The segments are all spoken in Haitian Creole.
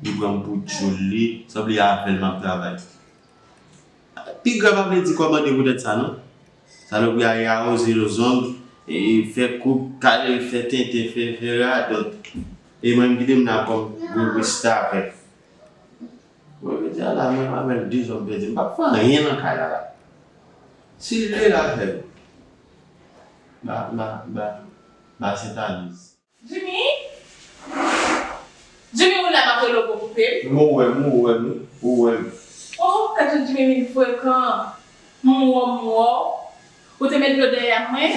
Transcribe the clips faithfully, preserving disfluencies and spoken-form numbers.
Li pran m pou tchoul li, sanble avè l m ap travay. Pi grav pa vle di kòmande poutèt sa non. Salopri a e awoze lozong, e fè koup, kale, fè tenten, fè, fè radòt. E mwen m kite m la kòm restavèk. Mwen vle di ala, mwen avè l de zòm pèdi, m p ap fè anyen nan kay la la. Si l vle l ap fè l. Ba, ba, ba, ba Sentaliz. Jimmy? Jimmy, ou la m ap rele w pou koupe? Mwen wè m, ou wè m, ou wè m. Oh, gad jan Jimmy vin frekan. M wè w, m wè w. Ou te met dlo dèyè mwen?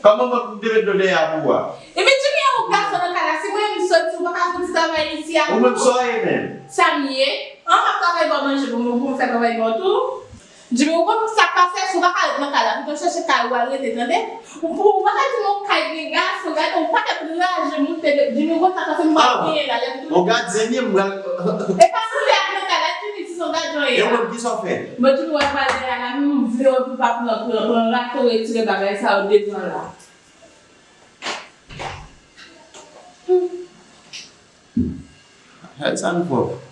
Kòman mwen te met dlo dèyè pou ou a? Epi Jimmy, ou gason nan kay la, si mwen m soti, ou pa ka fouti travay isi a tou? Ou menm sa w ye menm? Sa m ye? An, m ap travay ba w manje pou mwen, pou m fè travay ba w tou. Jimmy, ou konn sa k pase, si w pa ka ret nan kay la, pito w chèche kay ou al rete, tande? Ou, ou pa ka di m yon kay gen gason, gade yon pakèt raje moute de, Jimmy, ou konn sa k pase, m pral genyen la, lè m tounen. Yon gadyen m ye, m pral. E pa moute ak nan kay la, Jimmy, ti son gadyon ye. E ou menm, kisa w fè? Mwen, Jimmy, wè m pral dèyè la, m vle wè pou pa pran, pran, pran rato, retire bagay sa yo devan la. Gad sa nou fè.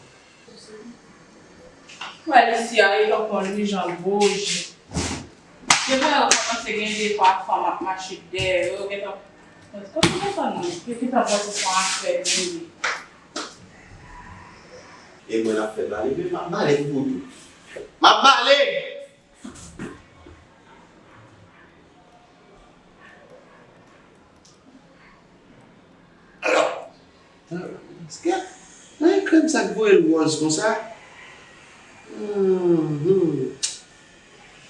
Wè, Lucia, e tankou yon Louis Jean Bougie. Depi lè yo kòmanse gen de twa fanm ap mache dèyè yo, yo gentan, kòman se sa non? Yo gentan panse se yon afè li ye. E mwen ap fè bale, men m ap bale pou ou tou. M ap bale! Alò, èske nan krèm sa k voye l wòz konsa? Hmm, hmm.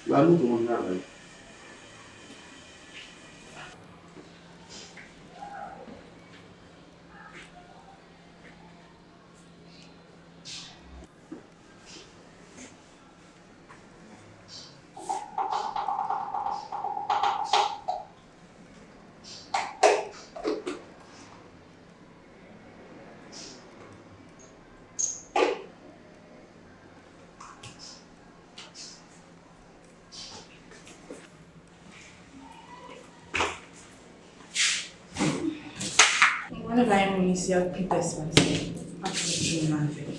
Ba nou tou yon travay. Mwen pa gen moun isi ak pi pès pase m. Ap fè jounen avè l.